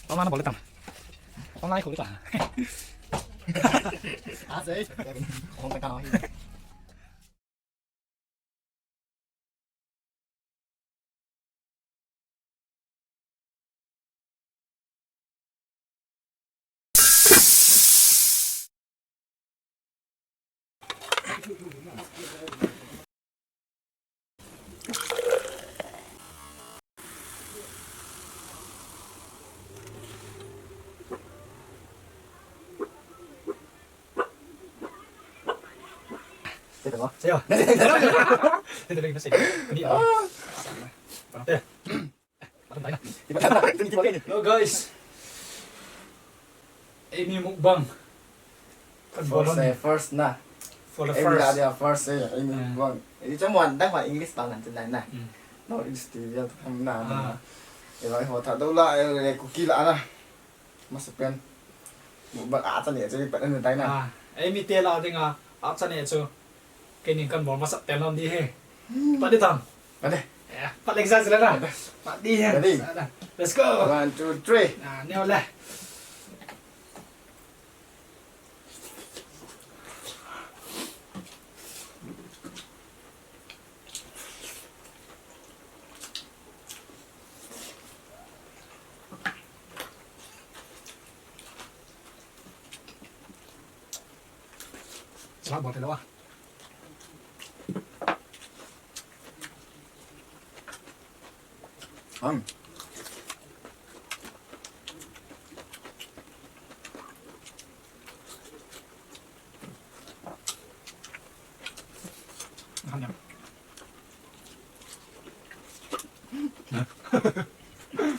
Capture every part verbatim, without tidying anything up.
Online na bol le tang. Online khol le tang. Ah, sei. Hong ka ka. Hello guys. Eimi mukbang. Kan bol First, eh, first na. For the Eimi first. La dia first, eh, eimi Ah. mukbang. Eh, chamo an dang wa English bang an chulai na. Mm. No, English T V tu kam na, na. Ah. Eh, wa ho tha do la, eh, Kuki la na. Masapen. Mukbang a chane chu, pat na dai na. Ah, eimi te la dinga, a chane chu. Keini kan bol masat pen lom di he. Pat di tam. Pat di. Eh, pat lek sa sila na. Pat di he. Pat di. Let's go. One, two, three. Ah, neo le. Sa bol te lo a. Ang. Ang yam.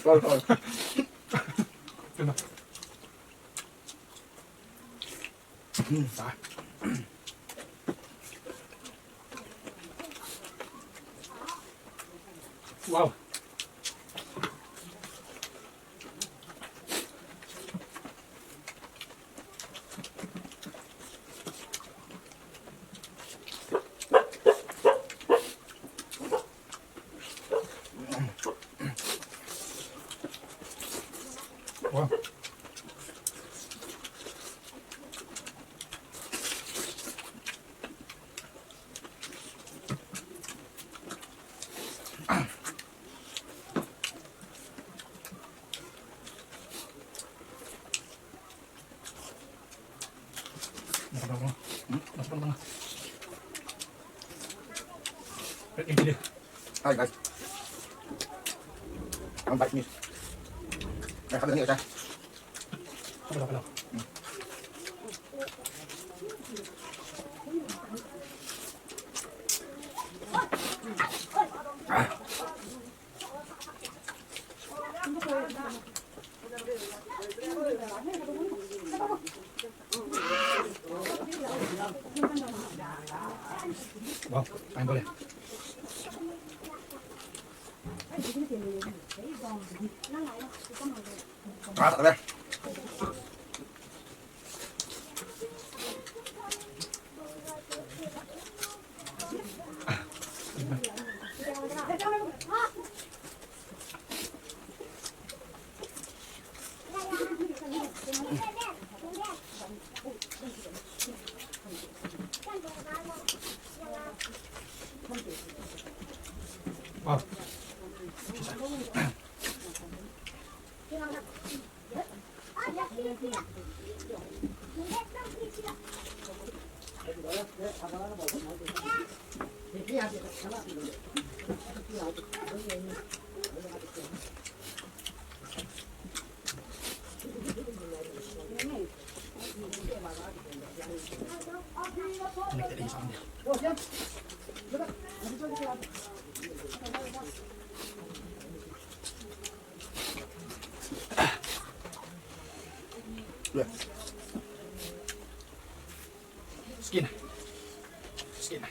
Kol, kol. Ano? Wow. Hi guys. Ang bait ni. Ay, kami ni. Wow, ang boleh. Ah, tak ada. Wow. Skin. Skin.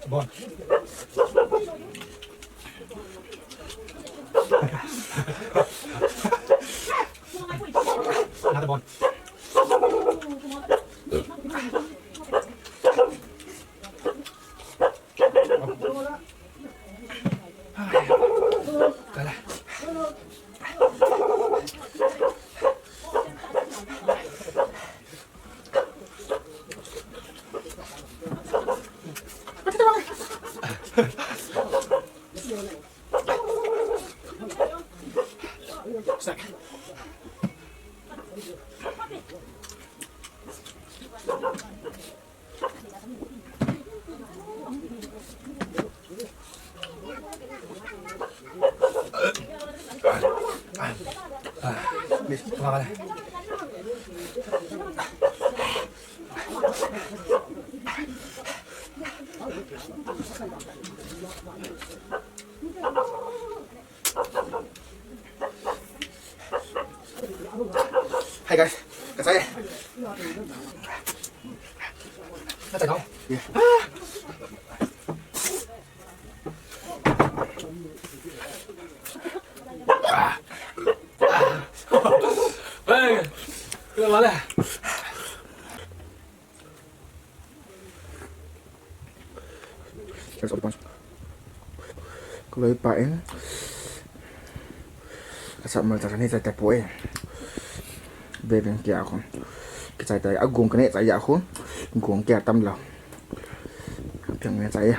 Bon. Another bon. Hi guys, kasai. Kasai no? Yeah. Hey, kena mana? Kaloi pa in. Kasap mal ta ni ta ta po e. Bebeng kia ko. Kichai ta agung kane chai ya ko. Gung kia tam lo. Piang ne chai ya.